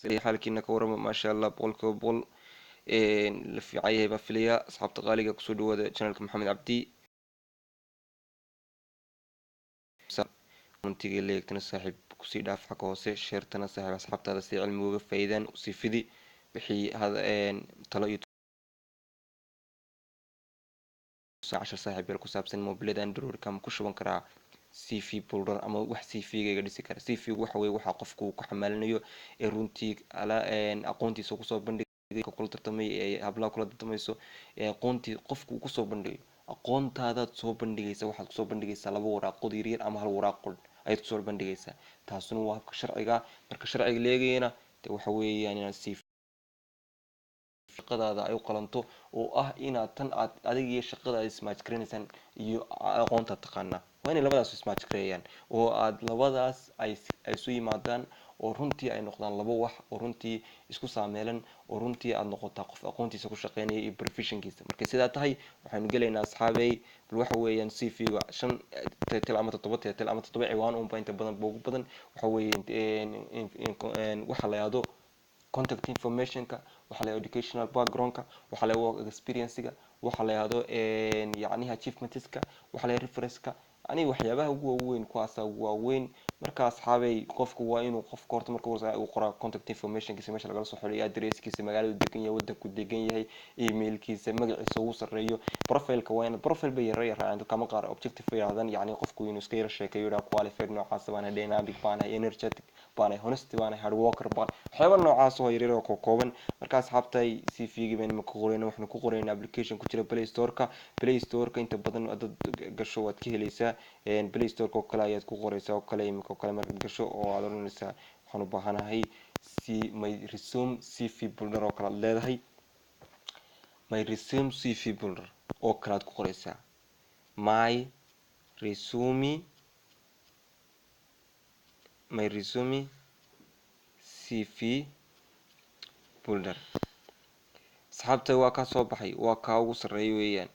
Xaalkiina ka warama? Maasha Allah, 100% la fiican yahay baa filaya. Asxaabta qaaliga, kusoo dhawaada channelka Maxamed Cabdi. Muntiga leegtana saaxiib kusii dhaaf xagga hoose, sheertana saaxiib asxaabtaada si cilmiga uga faa'iidaan usii fidi. Wixii talo iyo cashar saaxiib yar ku saabsan mobilada Androidka, ma ku shuban karaa CV folder ama wax CV-gayga dhisi kara? CV-gu waxa weye waxa qofku uu ku xamaalinayo ee runtii ala aqoontiisa kusoo bandhigay, kula tartamay ee hablaha kula tartamayso, ee aqoontii qofku uu kusoo bandhigayo. Aqoontaadaad soo bandhigaysa, waxaad kusoo bandhigaysaa laba waraaqood yaryar ama hal waraaq qor ayaad kusoo bandhigaysaa. Taasuna waa habka sharciga. Marka sharciga leegayana de waxa weeyaan inaad CV shaqadaada ay u qalanto, oo ah inaad tan aad adiga iyo shaqada aad ismatch garanaysaan iyo aqoontaad taqaanaa. Waa inay labadaas ismatch gareeyaan oo aad labadaas ay isu yimaadaan, oo runtii ay noqdaan laba wax oo runtii isku saameelan, oo runtii aad noqotaa qof aqoontiisa ku shaqeynaya iyo professionkiisa. Markay sidaa tahay, waxaynu gelaynaa, asxaabey, bal waxa weeyaan CV-ga shan title ama toddoba title ama toddoba ciwaan unba inta badan ba ugu badan. Waxa weeye waxa la yihahdo contact informationka, waxa la yihahdo educational backgroundka, waxa la yihahdo work experiencega, waxa la yihahdo yacnihi achievementska, waxa la yihahdo referenceka, yani waxyaabaha ugu waaweyn, kuwaasa ugu waaweyn. Marka asxaabey, qofku waa inuu qofka horta marka uu qoraa contact informationkiisa, meesha lagala soo xidhiyo, addresskiisa, magaaladu degan yahay, wadanku degan yahay, emailkiisa, magaciisa ugu sarreeyo, profileka. Waa inaad profile bay yara raaceen dadka ama qaar objective bay yidhahdaan, yacni qofku inuu iska yara sheekeeyo, yidhaha qualified noocaas baan ahay, dynamic baan ahay, energetic baan ahay, honesty baan ahay, hard worker baan, waxyaaba noocaas oo yaryar oo kooban. Marka asxaabtay, CV-gii baynu imika qorayna. Waxaynu ku qoraynaa application ku jira Play Storeka. Play Storeka inta badan dad gasho waad ka heleysaa. Play Storeka oo kale ayaad ku qoreysaa oo kale imika oo kale markaad gasho oo aad oranaysaa waxaan u baahanahay c my resume CV builder oo kale aad leedahay, my resume CV builder oo kale aad ku qoreysaa, my resume CV builder. Asxaabta, waa kaa soo baxay, waa kaa ugu sarreeya weeyaan.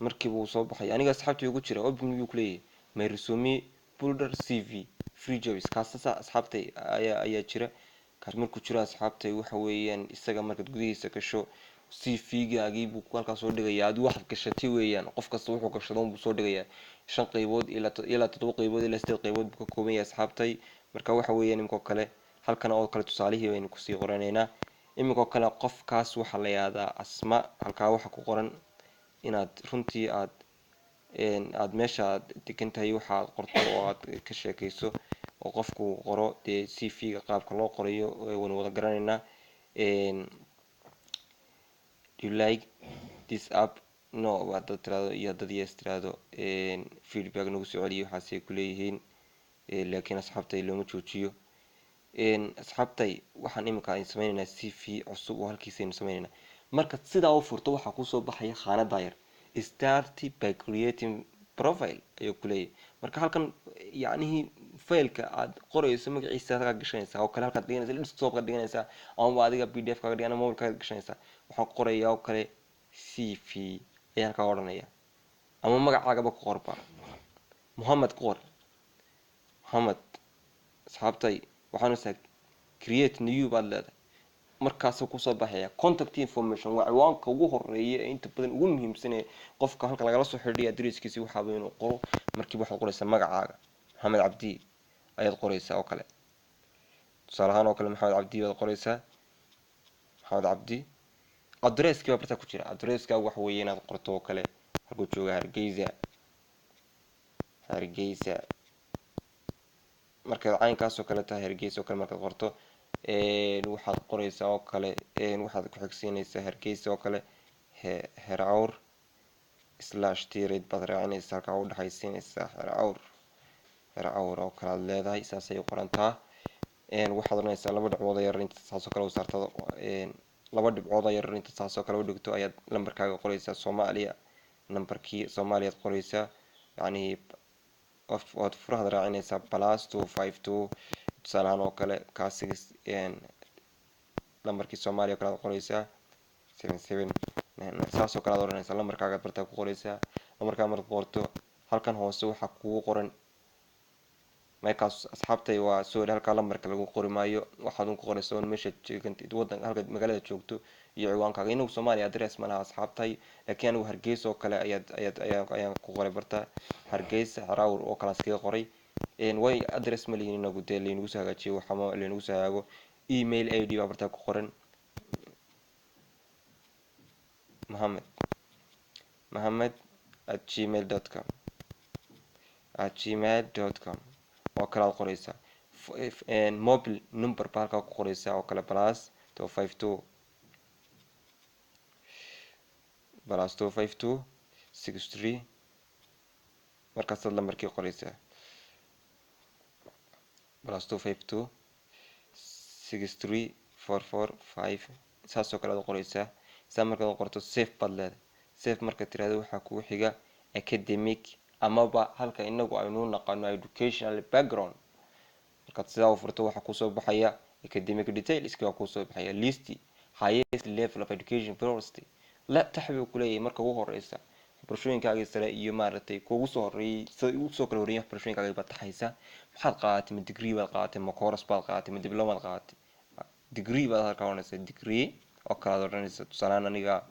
Markiiba uu soo baxay, aniga asxaabtii ugu jira, open buu kuleeyahay, my resume builder CV free jobs. Kaasasa asxaabtay ayaa jira. Kaas markuu jiro, asxaabtay, waxa weeyaan isaga markaad gudihiisa gasho, CV-gaagii buu halkaas soo dhigayaa. Adi waxaad gashatay weeyaan, qof kasta wuxuu gashado buu soo dhigayaa. Shan qaybood ilaa toddoba qaybood ilaa sideed qaybood buu ka kooban yahay, asxaabtay. Marka waxa weeyaan iminkoo kale halkan oo kale tusaalihii baynu kusii qoranaynaa. Iminkoo kale qofkaas waxaa la yihahdaa Asma. Halkaa waxa ku qoran inaad runtii aad meesha aad degan tahay waxa aad qorto oo aad ka sheekeyso oo qofku qoro. Dee CV-ga qaabka loo qorayo waynu wada garanaynaa. Do you like this app? No haddaad tirahdo iyo haddaad yes tirahdo, feedback nagu soo celiyo waxaasay kuleeyihiin. Laakiin asxaabtay, looma joojiyo. Asxaabtay, waxaan iminka ayn sameyneynaa CV cusub oo halkiisaynu sameyneynaa. Marka sidaa u furto, waxaa kusoo baxaya khaanada yar, "Start by creating profile" ayuu kuleeyahay. Marka halkan yacnihii failka aad qorayso magaciisa halkaa gashanaysaa oo kale, halkaad dhiganaysa, desktop kaad dhiganaysaa amaba adiga PDF kaaga dhigan, mobile kaga gashanaysaa. Waxaan qorayaa oo kale CV ayaa halkaa odhanaya, ama magacaagaba ku qorba, Mohamed ku qor, Mohamed. Asxaabtay, waxaan saa "Create new" baad leedahay. Markaasuu kusoo baxaya contact information. Waa ciwaanka ugu horeeya ee inta badan ugu muhiimsan ee qofka halka lagala soo xidhiya, adresskiisi waxaaba inuu qoro. Markiiba waxaad qoraysaa magacaaga, Maxamed Cabdi ayaad qoraysaa oo kale. Tusaale ahaan oo kale Maxamed Cabdi baad qoraysaa, Maxamed Cabdi. Adresskii baa bartaa ku jira. Adresska waxa weeye inaad qorto oo kale halkuu jooga, Hargeysa. Hargeysa markaad caynkaas oo kale tahay, Hargeysa oo kale markaad qorto, waxaad qoraysaa oo kale, waxaad ku xigsiinaysaa Hargeysa oo kale, Hercawr slash trade baad raacinaysaa, halkaa udhexaysiinaysaa Hercawr, Hercawr oo kale aad leedahay. Saasay u qorantaa. Waxaad odhanaysaa laba dhibcood yar inta saasoo kale u saarta, laba dhibcood yar inta saasoo kale u dhigto ayaad lambarkaaga qoraysaa. Soomaaliya, nambarkii Soomaaliyaad qoraysaa, yacni waad furahaad raacinaysaa, +252 tusaale ahaan oo kale, kaasig lambarkii Soomaaliya o kale aad qoraysaa, 77 saasoo kale aad odhanaysaa. Lambarkaagaad bartaa ku qoraysaa. Lambarkaa markaad qorto, halkan hoose waxaa kugu qoran Markaas, asxaabtay, waa sorry, halkaa lambarka lagu qori maayo. Waxaad un ku qoraysa un meesha jeegantid, wadanka, halka magaalada joogto iyo ciwaankaaga. Inagu Soomaaliya address ma laha, asxaabtay, laakiin anigu Hargeysa oo kale ayaad ayaad ayaan ayaan ku qoray barta. Hargeysa, Xeraawr oo kale iskaga qoray. Way address ma lihin inagu, dee laynagu soo hagaajiyo waxama laynagu soo hagaago. Email ID baa bartaa ku qoran. Mohamed, mohamed@gmail.com, @gmail.com oo kale aad qoreysaa. Mobile number baa halkaa ku qoreysaa oo kale, +252, +252 63. Markaasaad lambarkii qoreysaa, +252 63445, saasoo kale aad qoreysaa. Saa markaad qorto, save baad leedahay. Save markaad tirahdo, waxaa kugu xiga academic, amaba halka inagu aynu naqaano educational background. Markaad sidaa u furto, waxaa kusoo baxaya academic details waa kusoo baxaya. List highest level of education first, la tax buu kuleeyahay. Marka ugu horeysa waxbarashooyinkaagii sare iyo maaragtay kuugu soo horeeyey, sida ugu soo kala horreeyay waxbarashooyinkaagii baad taxaysaa. Maxaad qaadatay? Ma degree baad qaadatay, ma course baad qaadatay, ma diploma baad qaadatay? Degree baad halkaa oranaysaa, degree oo kale aad odhanaysa. Tusaalehaan aniga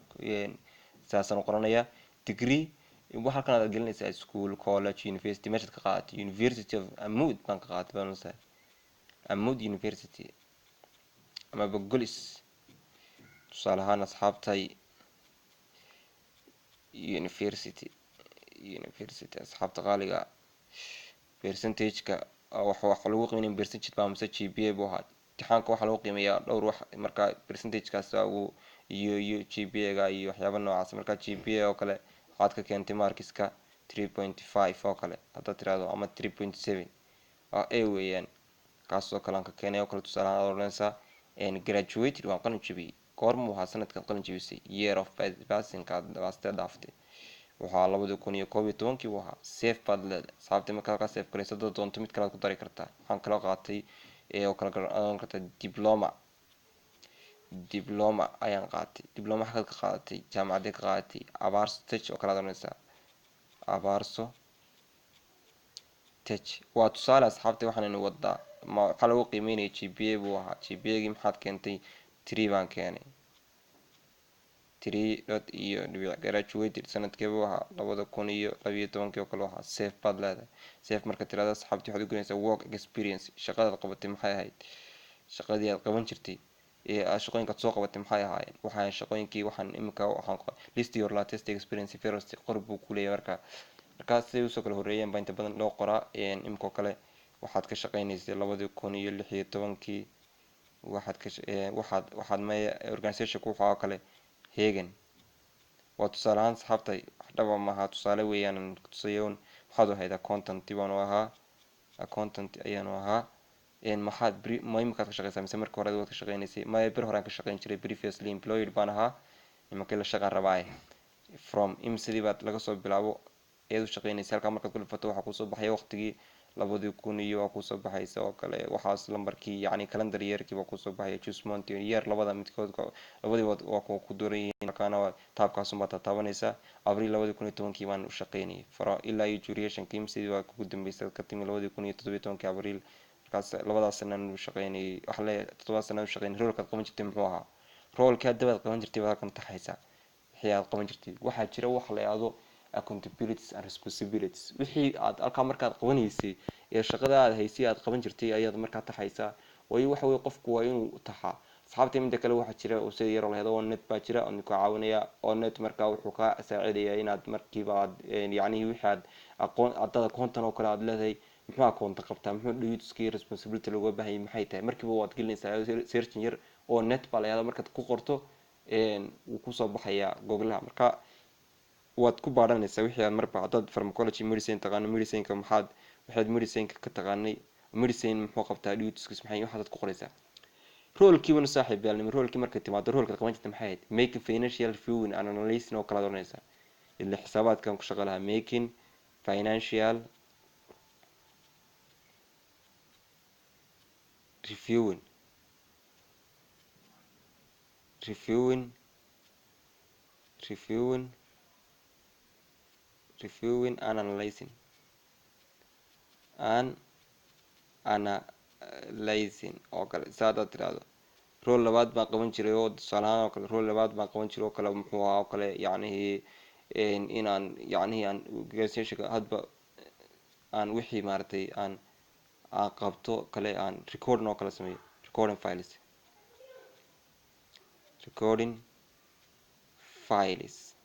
saasaan u qoranayaa, degree. Waxa halkan aad gelinaysaa school, college, university, meeshaad ka qaadatay. University of Amud baan ka qaadatay baan oranaysaa, Amud University amaba Golis, tusaale ahaan, asxaabtay. University, university, asxaabta qaaliga. Percentage-ka waxa lagu qiimeynaya percentage baa mise GPA buu ahaa imtixaanka? Waxaa lagu qiimeeyaa dhowr wax. Marka percentage-kaas ugu iyo GPA-ga iyo waxyaaba noocaas. Marka GPA oo kale waxaad ka keentay markiska 3.5 oo kale haddaad tirahdo, ama 3.7 waa A weeyaan. Kaas oo kale aan ka keenay oo kale, tusaale ahaan, aad odhanaysaa. Graduated, waan qalin jabiyey. Goormuu ahaa sanadkaad qalin jabisay? Year of passing aad baastee dhaaftay waxaa 2011-kii buu ahaa. Save baad leedahay, asxaabtay. Marka halkaa save garayso, haddaad doonto mid kale aad ku dari kartaa. Waxaan kaloo qaatay oo kala garan kartaa diploma. Diploma ayaan qaatay. Diploma xagad ka qaadatay? Jaamacaddee ka qaadatay? Abaarso Tech oo kale aad oranaysaa. Abaarso Tech waa tusaale, asxaabtay. Waxaanaynu wadaa ma waxaa lagu qiimeynaya GPA buu ahaa. GPA-gii maxaad keentay? 3 baan keenay, three dot iyo dhibic. Graduated sanadkee buu ahaa? 2012-kii oo kale ahaa. Save baad leedahay. Save marka tirada, asxaabtii, waxaad u gelinaysaa work experience. Shaqadaad qabatay maxay ahayd? Shaqadii aad qaban jirtay ee aad shaqooyinkaad soo qabatay maxay ahaayeen? Waxaan shaqooyinkii waxaan imika waxaan list your latest experience first, qor buu ku leeyahay. Markaa siday usoo kala horreeyeen baa inta badan loo qoraa. Imika oo kale waxaad ka shaqeynaysay 2016-kii. Waxaad ka waxaad maya organizationka wuxuu oo kale Hegan waa tusaale ahaan, asxaabtay, wax dhaba maaha, tusaale weeyaan tusayoon. Maxaad u ahayd? Accountant baanu ahaa, accountant ayaanu ahaa. Maxaad bri ma imikaad ka shaqeysaa mise marka hore waad ka shaqeynaysay? Maya, bir horaan ka shaqeyn jiray. Previously employed baan ahaa, nimankii la shaqaan rabaaye. From imsidii baad laga soo bilaabo ayaad u shaqeynaysay? Halkaa markaad ku dhufato, waxaa kusoo baxaya waqtigii 2000 iyo waa kusoo baxaysa oo kale. Waxaas lambarkii, yacni calendar yearkii baa kusoo baxaya. Choose month, year, labada midkood, labadiiba waa kuwa ku dooran yihiin. Markaana waa taabkaasun baad tataabanaysaa. Abriil 2010-kii baan u shaqeynayay faro ilaa iyo durationkii. Imsidii baa kugu dambeysay ka timi? 2017-kii Abriil. Markaas labadaas sanaan u shaqeynayay, waxa leeyahay 7 sanaan u shaqeynayay. Roolkaad qaban jirtay muxuu ahaa? Roolkii haddabaad qaban jirtay baad halkan taxaysaa, wixii aad qaban jirtay. Waxaa jira waxa la yidhaahdo accountabilities and responsibilities. Wixii aad halkaa markaad qabanaysay ee shaqada aad haysay aad qaban jirtay ayaad markaa taxaysaa. Waayo, waxa weye qofku waa inuu taxaa, asxaabta. Midda kale, waxaa jira sida yaroo lahado oo net baa jira oo ku caawinaya oo net. Markaa wuxuu kaa saacidaya inaad markiiba aad yacnihi wixii aad aqoon haddaad accountant oo kale aad leedahay, muxuu accountant qabtaa, muxuu duties responsibility looga baahayay maxay tahay, markiiba waad gelinaysaa searching yar oo net baa la yahda. Markaad ku qorto, wuu kusoo baxayaa googlaha. Marka waad ku baadhanaysaa wixii aad marba haddaad pharmacology, medicine taqaano, medicineka maxaad, waxaad medicineka ka taqaanay, medicine muxuu qabtaa, dutieskis maxay, waxaad ku qoraysaa. Roolkiibana, saaxiib yaalnimo, roolkii markay timaado, roolkaad qaban jirta maxay ahayd? Making financial reviewing and analyzing oo kalaad oranaysaa, ila xisaabaadkan ku shaqo lahaa. Making financial reviewing and analyzing and Analyzing oo kale, saa hadaad tirahdo, role labaad baan qaban jiray oo tusaale ahaan oo kale, role labaad baan qaban jiray oo kale, muxuu ahaa oo kale, yacnihii inaan yacnihii aan organizationka hadba aan wixii maaragtay aan qabto kale, aan recording oo kale sameeyo, recording files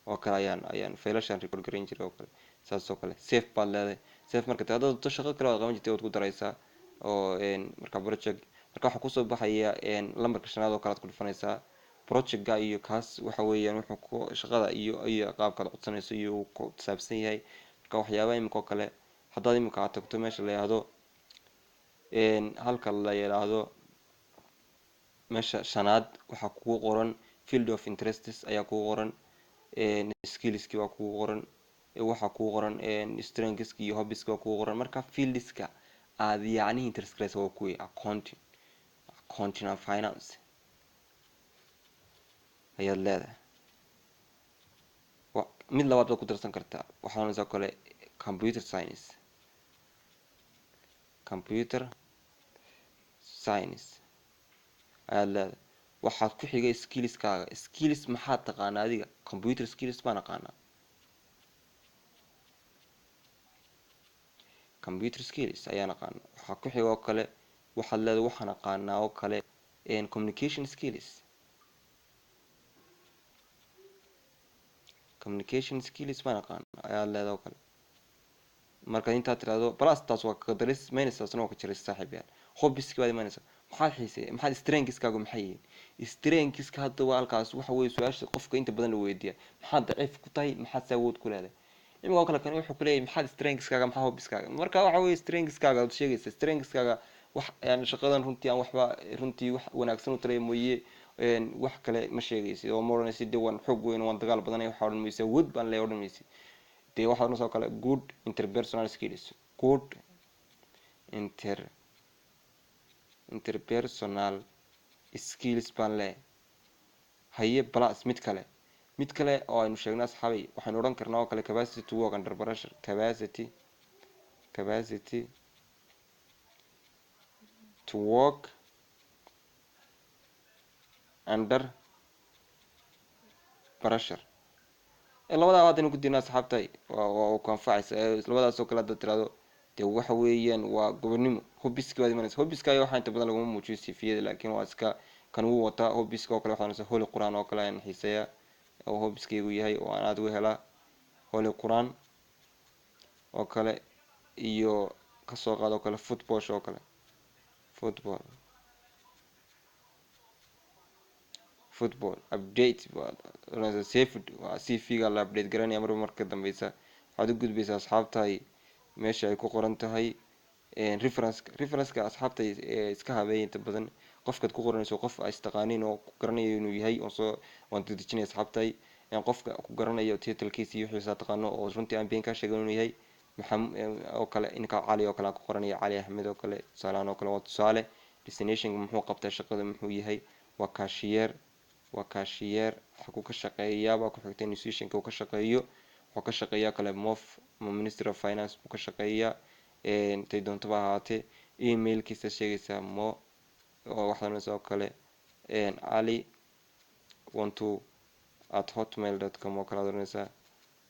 oo kale, ayaan faylashaan record garayn jiray oo kale, saas oo kale. Save baad leedahay. Save marka haddaad doonto, shaqo kale waad qaban jirtay waad ku daraysaa oo marka project. Marka waxaa kusoo baxaya lambarka shanaad oo kale aad ku dhufanaysaa projectga, iyo kaas waxa weeyaan wuxuu ku shaqada iyo qaabkaad codsanayso iyo uu ku saabsan yahay. Marka waxyaabaha imika oo kale, haddaad imika aad tagto meesha la yidhaahdo, halka la yidhaahdo meesha shanaad, waxaa kugu qoran field of interests ayaa kugu qoran, skillski baa kugu qoran, waxaa kugu qoran strengthski iyo hobbieski baa kugu qoran. Marka fieldiska aad yacnihi interest garaysa waa kuwii accounting and finance ayaad leedahay. Mid labaad baad ku darsan kartaa, waxaad oranaysaa kale computer science ayaad leedahay. Waxaad ku xigay skillskaaga. Skills maxaad taqaanaa adiga? Computer skills baan aqaanaa, computer skills ayaan aqaanaa. Waxaa ku xiga oo kale, waxaad leedahay waxaan aqaanaa oo kale communication skills, communication skills baan aqaanaa ayaad leedahay oo kale. Markaad intaad tirahdo plus, taas waa kadaris, minus taasna waa ka jiray, saaxiib yaal. Hobbiski baad imanaysaa. Maxaad xiisay? Maxaad strengthskaagu maxay yihiin? Strengthska hadda waa halkaas. Waxa weeye su-aasha qofka inta badan la weydiiya: maxaad daciif ku tahay, maxaad se awood ku leedahay? Imika oo kale kan wuxuu kuleeyahay maxaad strengthskaaga, maxaa hobbiskaaga? Marka waxa weye strengthskaaga aad sheegaysa, strengthskaaga wax yani shaqadan runtii aan waxba runtii wax wanaagsan u taraya mooye, wax kale ma sheegaysid oo ma odhanaysid dee waan xoog weyn, waan dagaal badanay. Waxaa odhan maysa awood baan leeyahay, odhan maysid. Dee waxaa odhanaysa oo kale good interpersonal skills, good interpersonal skills baan leeyahay. Haye, plus mid kale oo aynu sheegno, asxaabay, waxaynu odhan karnaa oo kale capacity to work under pressure, capacity to work under pressure. Labadaa haddaynu ku dirna, asxaabtay, waa ku anfacaysa labadaas oo kale. Haddaad tirahdo, dee waxa weeyaan waa gobonimo. Hobbiski baad imanaysa. Hobbiska waxaa inta badan laguma muujiyo CVyada, laakiin waa iska kan wuu wataa. Hobbiska oo kale waxaa oranaysa holy Qur'aan oo kale ayaan xiiseeyaa oo hobbiskaygu yahay oo aan aada uga helaa, holy Qur'aan oo kale, iyo kasoo qaad oo kale football oo kale, football update baad oranaysaa. Save. Waa CV-ga la update garanaya marba marka ka dambeysa. Waxaad u gudbaysaa, asxaabtahay, meesha ay ku qoran tahay referenceka. Referenceka, asxaabtay, iska habeey. Inta badan qofkaad ku qoranayso qof ay istaqaaniin oo ku garanayo inuu yahay oo soo waan dedejinaya, asxaabtay. Qofka ku garanayo titlekiisa iyo wixiisa taqaano oo runtii aan been kaa sheegin inuu yahay maxam oo kale, ninka Cali oo kale aan ku qoranaya, Cali Axmed oo kale, tusaalehaan oo kale, waa tusaale. Destinationka muxuu qabtaa? Shaqada muxuu yahay? Waa cashier, waa cashier. Xaguu ka shaqeeyaa baa ku xigta. Institutionka uu ka shaqeeyo, wuxuu ka shaqeeyaa kale MOF, Ministry of Finance buu ka shaqeeyaa, intay doontaba ahaatee. Emailkiisa sheegaysaa, mo oo waxaad oranaysaa oo kale cali12@hotmail.com oo kale aad oranaysaa,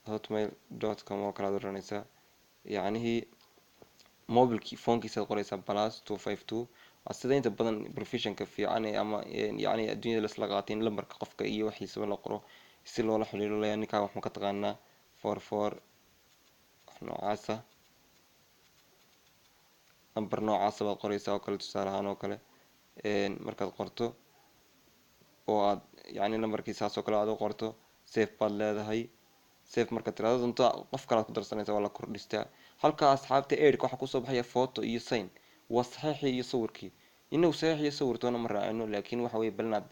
hotmail.com oo kale aad oranaysaa. Yacnihii mobilkii, phonekiisaad qoraysaa, +252. Waa sida inta badan professionka fiican ee ama yacni adduunyada laisla qaatay in lambarka qofka iyo waxiisaba la qoro si loola xiriiro laya ninkaa waxma ka taqaanaa, 44, wax noocaasa, lambar noocaasa baad qoraysaa oo kale, tusaale ahaan oo kale. Markaad qorto oo aad yacni lambarkii saas oo kale aad u qorto, save baad leedahay. Save markaad tirahdo, doonto qof kale aad ku darsanaysa, waa la kordhistaa. Halka, asxaabta, erka waxaa kusoo baxaya photo iyo sign, waa saxiixii iyo sawirkii. Inagu saxiix iyo sawir toona ma raacino, laakiin waxa weye bal inaad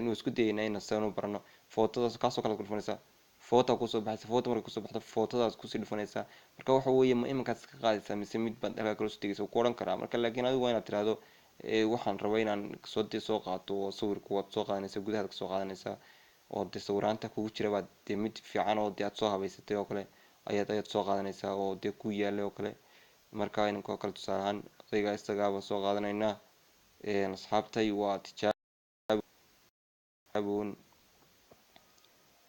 nu isku dayayna inaan saan u barano. Photodaas kaasoo kale ad ku dhufanaysaa, photo kusoo baxaysa. Photo markay kusoo baxdo, photodaas kusii dhufanaysaa. Marka waxa weeye ma iminkaad iska qaadaysaa mise mid baad halkaa kala soo tegaysa, ku odhan karaa. Marka laakiin adigu waa inaad tirahdo waxaan rabaa inaan soo dee soo qaato, oo sawirku waad soo qaadanaysaa, gudahaad kasoo qaadanaysaa, oo dee sawiraanta kugu jira baad dee mid fiican oo dee aad soo habaysatay oo kale ayaad soo qaadanaysaa oo dee ku yaalay oo kale. Marka ininka oo kale, tusaale ahaan. Odayga isagaabaan soo qaadanaynaa, asxaabtay. Waa tijaabon.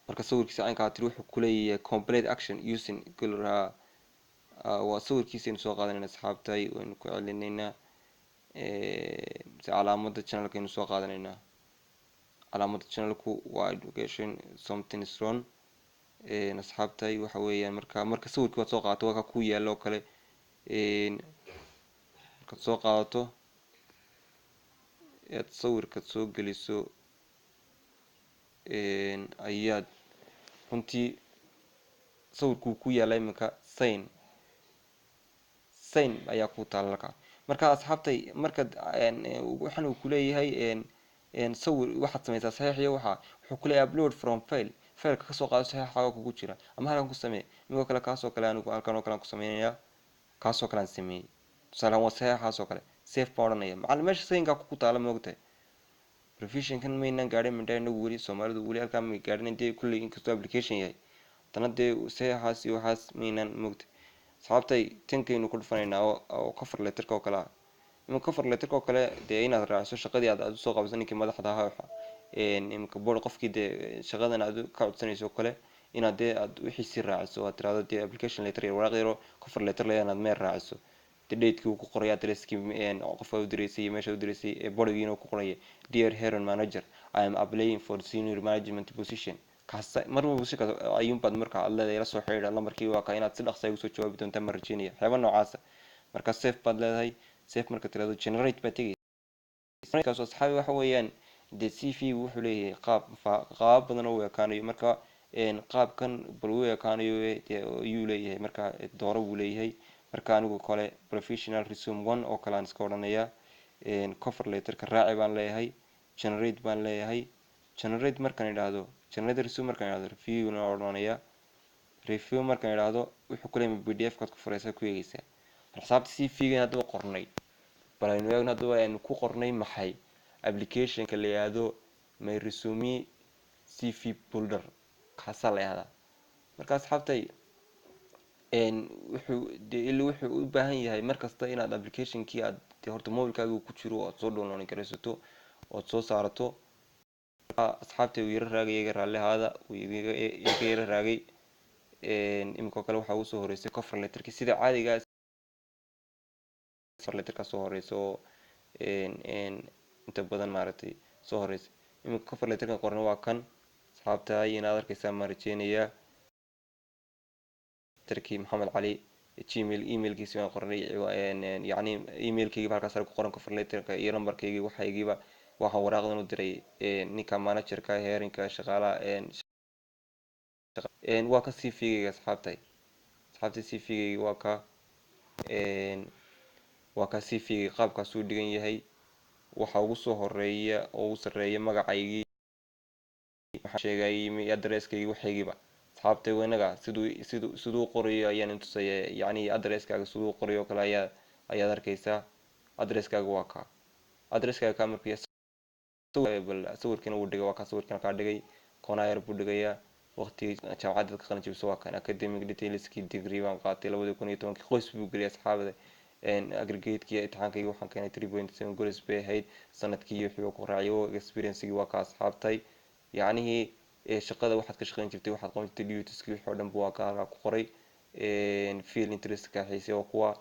Marka sawirkiisa caynkaa tiri, wuxuu kuleeyahay "complete action using gallery". Waa sawirkiisa aynu soo qaadanayna, asxaabtay. Waynu ku celinaynaa mise calaamada channelka aynu soo qaadanaynaa? Calaamada channelku waa education. Something is wrong, asxaabtay. Waxa weeyaan, marka sawirkii waad soo qaadato, waa ka ku yaalo oo kale. Markaad soo qaadato aad sawirkaad soo geliso, ayaad runtii sawirkuu ku yaala iminka. Sign ayaa ku taala halkaa. Marka asxaabtay, markaad waxaan uu kuleeyahay sawir waxaad sameysaa saxiix iyo waxa wuxuu kuleeyahay "upload from file", fileka kasoo qaado saxiixaaga kugu jira, ama halkan ku samee. Imikoo kale, kaasoo kale anigu halkan oo kale aan ku sameynayaa. Kaasoo kale aan sameeyey tusaalehaan, waa saxiixaas oo kale. Save baan odhanaya. Macallin, meesha signkaa kugu taala, ma ogtahay? Provisionkan maynaan gaadhin mindha inagu weli. Soomaalidu weli halkaa may gaadhin dee. Kulley inkastoo application yahay, haddana dee saxiixaas iyo waxaas maynaan, moogtahay, asxaabtay? Tankaynu ku dhufanaynaa oo cover letterka oo kale ah. Iminka cover letterka oo kale dee inaad raaciso shaqadii aad usoo qabiso ninkii madaxda ahaa, waxa iminka board qofkii dee shaqadan aad ka codsanayso oo kale, inaad dee aad wixiisii raaciso, aad tirahdo dee application letter yar, waraaq yaro cover letter le inaad meel raaciso, dee datekii uu ku qoray, addresskii qofka u direysay iyo meesha u direysay, bodygiina ku qoraya "Dear hiring manager, I am applying for senior management position". Kaasa marba positionka ayuunbaad marka aad leedahay la soo xidhiidha, lambarkii waa ka, inaad si dhaqsa ay usoo jawaabi doontaan ma rajeynaya, waxyaaba noocaasa. Marka save baad leedahay. Save marka tirahdo, generate baad tegaysa. Kaas, asxaabi, waxa weeyaan dee CV wuxuu leeyahay qaab qaabab badan oo u ekaanayo. Marka qaabkan bal u ekaanayo dee ayuu leeyahay. Marka dooro buu leeyahay. Marka anigu kale "professional resume one" oo kale aan iska odhanayaa. Cover letterka raaci baan leeyahay. Generate baan leeyahay. Generate markaan idhaahdo, generate resume markaan idhahdo, review na odhanaya. Review markaan idhaahdo, wuxuu ku leeyahay PDF kaad ku furaysaa, ku eegeysaa. Bal xisaabta CV-gan haddaba qornay, bal aynu eegno. Haddaba aynu ku qornay maxay? Applicationka la yihahdo My Resume CV Builder, kaasaa la yihahdaa. Marka asxaabtay, wuxuu de il wuxuu u baahan yahay markasta inaad applicationkii aad de horta mobilkaaga ku jiro oad soo download garaysato, ood soo saarato. Asxaabtay, uu yaro raagay, iga raalli ahaada, uu iga yaro raagay. Iminkao kale waxaa ugu soo horeysay cover letterki. Sida caadiga cover letterka soo horeysa oo inta badan maaragtay soo horeysay. Iminka cover letterka qorna waa kan, asxaabtahay. Inaad arkeysaa maan rajeynayaa. Letterkii Maxamed Cali Gmail emailkiisi baan qornay, yacni emailkaygiiba halkaas ku qoran, cover letterka iyo numberkaygii, waxaygiiba. Waxaan waraaqdan u diray ninka managerka hiringka shaqaalaha. Waa ka CV-gayga, asxaabtay. Asxaabtay, CV-gayga waa ka, waa ka CV-gayga. Qaabkaasuu dhigan yahay. Waxa ugu soo horeeya oo ugu sarreeya magacaygii, waxaan sheegay, addresskaygii, waxaygiiba. Asxaabtay, inaga siduu qorayo ayaan intusaya. Yacni addresskaaga siduu qorayo kale ayaad arkeysaa. Addresskaaga waa ka, addresskaaga kaa markuu sawirkiina wuu dhigay. Waa ka sawirkiina kaa dhigay, koonayar buu dhigayaa. Waqtigii jaamacadda ka qalin jabisay waa kan. Academic detailskii, degree baan qaatay 2010-kii. Qoys buu geliyay, asxaabada. Aggregatekii imtixaankayga waxaan keenay 3.7 goals bay ahayd sanadkii. Wixii ku raacay oo experiencegii waa ka, asxaabtay. Yacnihii shaqada waxaad ka shaqeyn jirtay, waxaad qaban jirtay, dutieskii, wixii oo dhan bu waa ka halkaa ku qoray. Field interestka, xiise, waa kuwa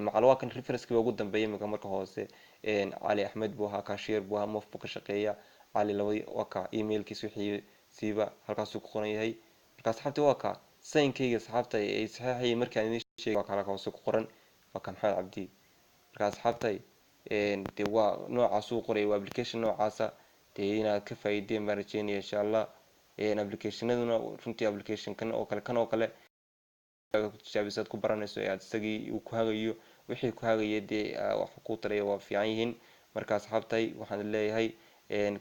macal. Waa kan referencekii ugu dambeeya. Imika marka hoose Cali Axmed buu ahaa, cashier buu ahaa, mof buu ka shaqeeya. Cali labadii waa ka, emailkiis wixii siiba halkaasuu ku qoran yahay. Marka asxaabta, waa ka signkayga, asxaabta, ay saxiixayay markaan idin sheegay, waa ka halka hoose ku qoran, waa ka Maxamed Cabdi. Marka asxaabtay, dee waa noocaas uu qoraya, waa application noocaasa. Dee inaad ka faa'iideen baan rajeynaya, insha Allah. Applicationaduna runtii application kan oo kale, kan oo kale tijaabisaad ku baranayso ee aad isagii uu ku hagayo, wixii ku hagaya dee wax ku taraya, waa fiican yihiin. Marka asxaabtay, waxaan leeyahay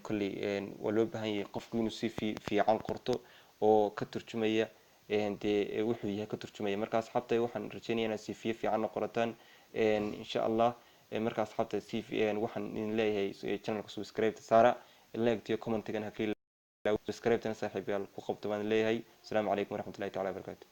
kolley waa loo baahan yahay qofku inuu si fiican qorto oo ka turjumaya dee wuxuu yahay ka turjumaya. Marka asxaabtay, waxaan rajeynaya inaad CV fiicanna qorataan, insha Allah. Marka asxaabta, CV waxaan idin leeyahay channelka subscribe saara, like iyo commentigan ha ka, subscribe-tana saaxiibayaal ku qabto baan leeyahay. Asalaamu calaykum waraxmatullahi tacala wabarakatu.